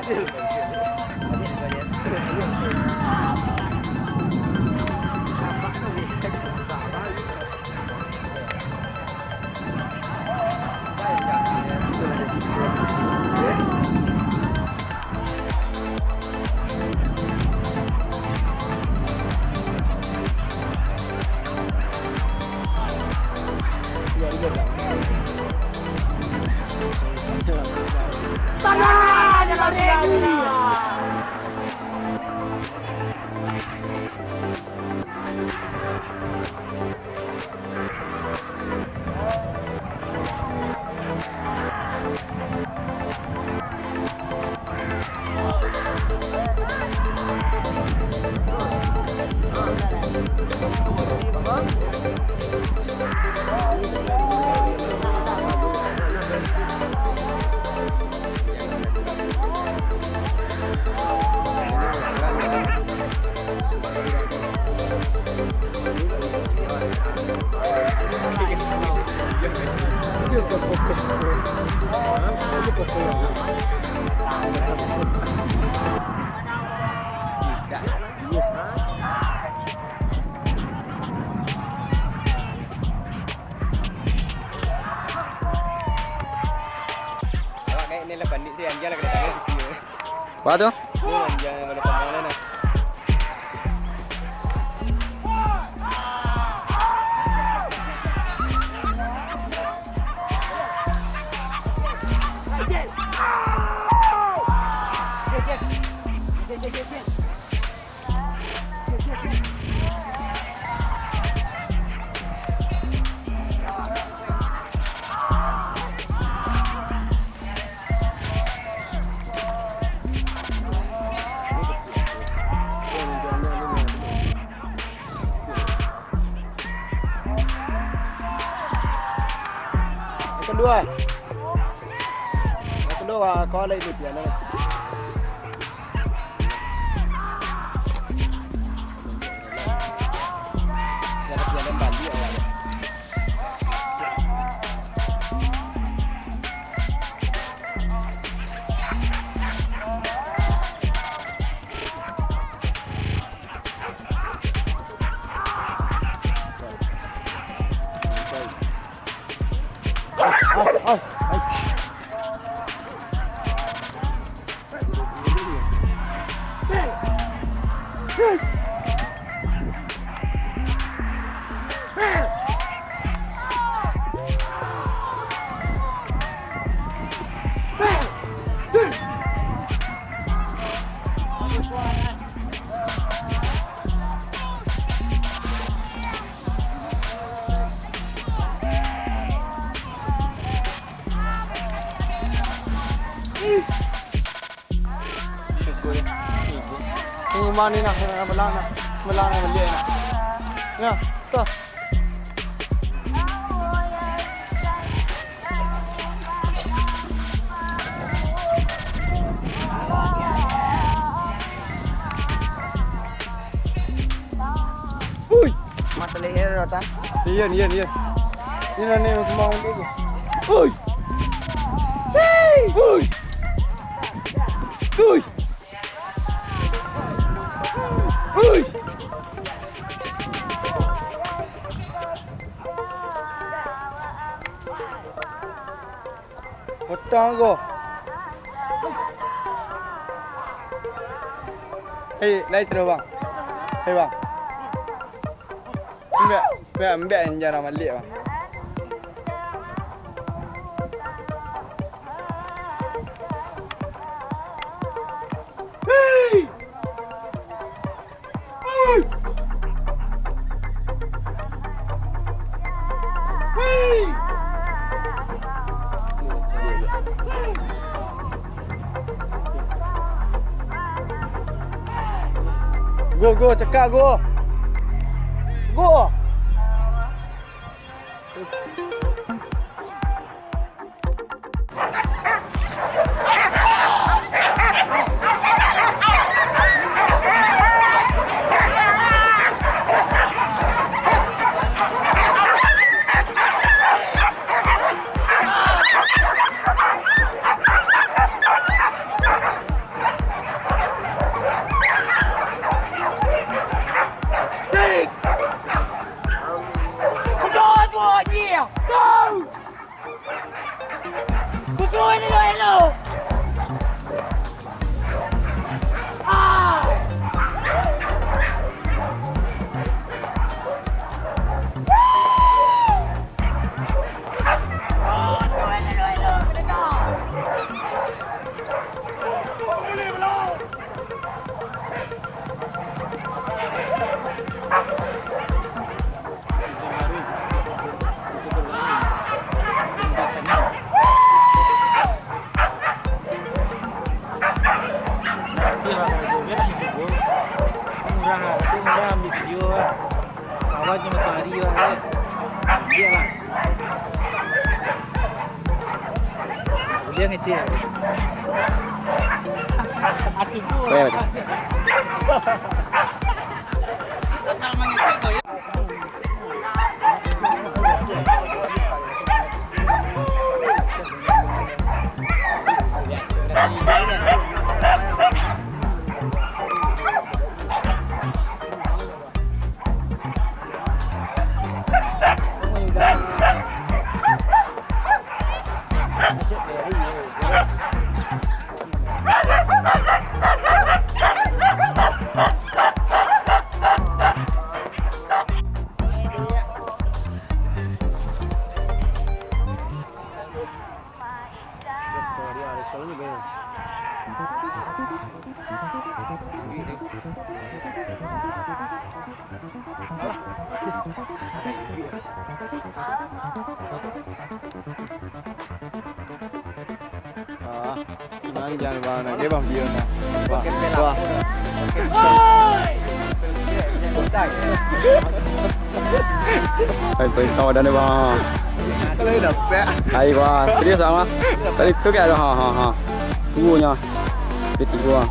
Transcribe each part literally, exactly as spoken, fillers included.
Awak kayak ni lah panik sih, anjing lah kena tangan sikit. Apa tu? Ni anjing yang pada pandang dah nah. Yang kedua. Yang kedua, wah, kau lagi duit, ya, nah. Yang kedua, yang balik, ya. Ini mah ni nah, nah, belang nah. Belang nah, baliak nah. Nah, tuh. Hui! Mata leher rata. Iya, iya, iya. Ini lah ni, rumah orang tu. Hui! Hui! Hui! Hui! Potong ko. Hei, lai terus, bang. Hei, bang. Ambiak, ambiak, ambiak yang jarang balik, bang. Hei! Go, go, cakak, go. Go. Nah, tu murah ambil video lah. Kawan je matahari lah, kan? Ambil lah. Boleh ngecek. Aku pun. Boleh, boleh. Asal mangecek kau, ya. Ah, panjang bang, nak dia bang view nah. Wah, wah. Hai, perintah dah ni bang. Kalau dia dapat. Hai bang, serius ah bang. Tadi tu kan, ha ha ha. Duo nyo. Dia tigo ah.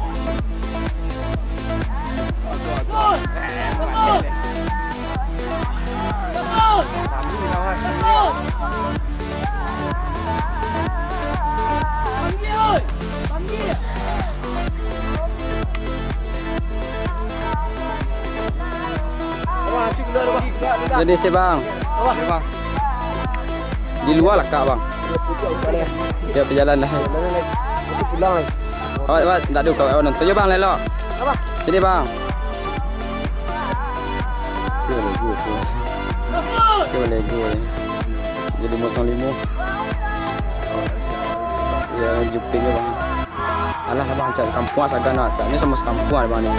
Jadi si bang. Di lua lah kak bang. Ya, berjalan dah. Pulang. Awak, awak tak ada kawan nonton. Yo bang, lelok. Apa? Sini bang. Dia lego tu. Dia lego ni. Jadi limo kosong limo. Ya, juping je bang. Alah bang, cak kampuang sagan nak. Cak ni samo sakampuang bang ni.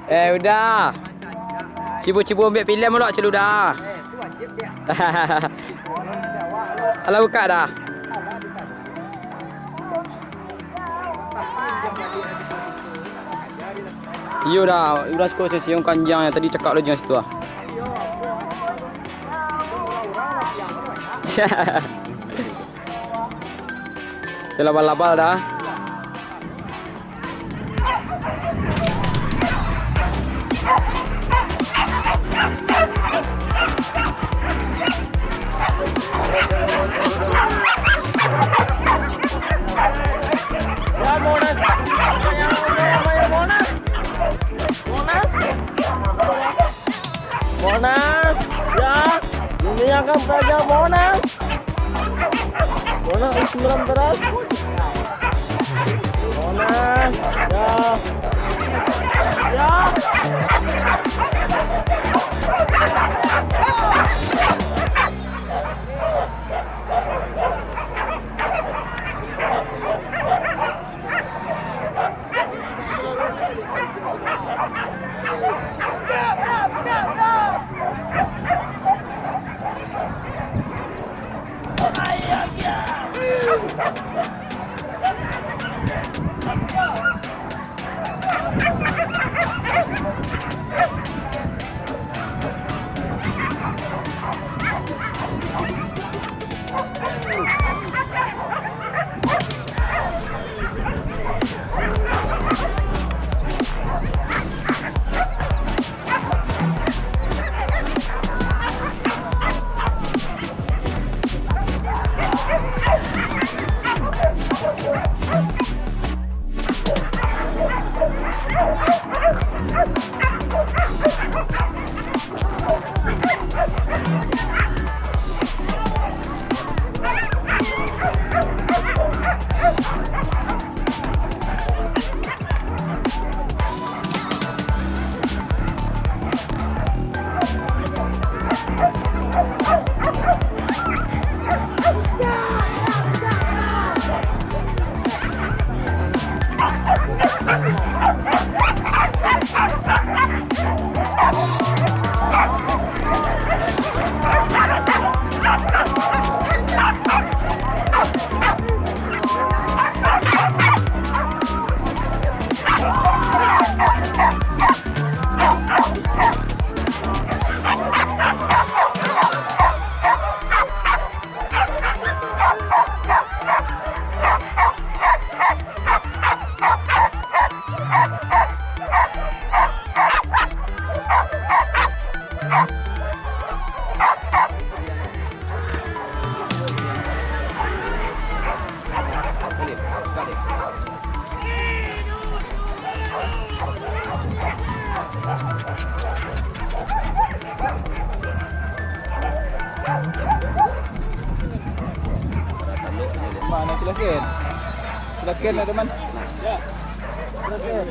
Eh, udah. Cibo-cibo ambiak pilem lo, Cil Uda. Alah, bukak dah. Iyo dah, urang siko siang-siang kanjang yang tadi cakak lo jangan situ ah. Itu labal-labal dah. Ya, Monas. Ya, ya, ya, Monas. Monas. Monas. Ya, ini akan saja Monas. Monas sembilan belas. Monas. Ya. Ya. Mana, silakan. Silakan, teman. Ya. Silakan.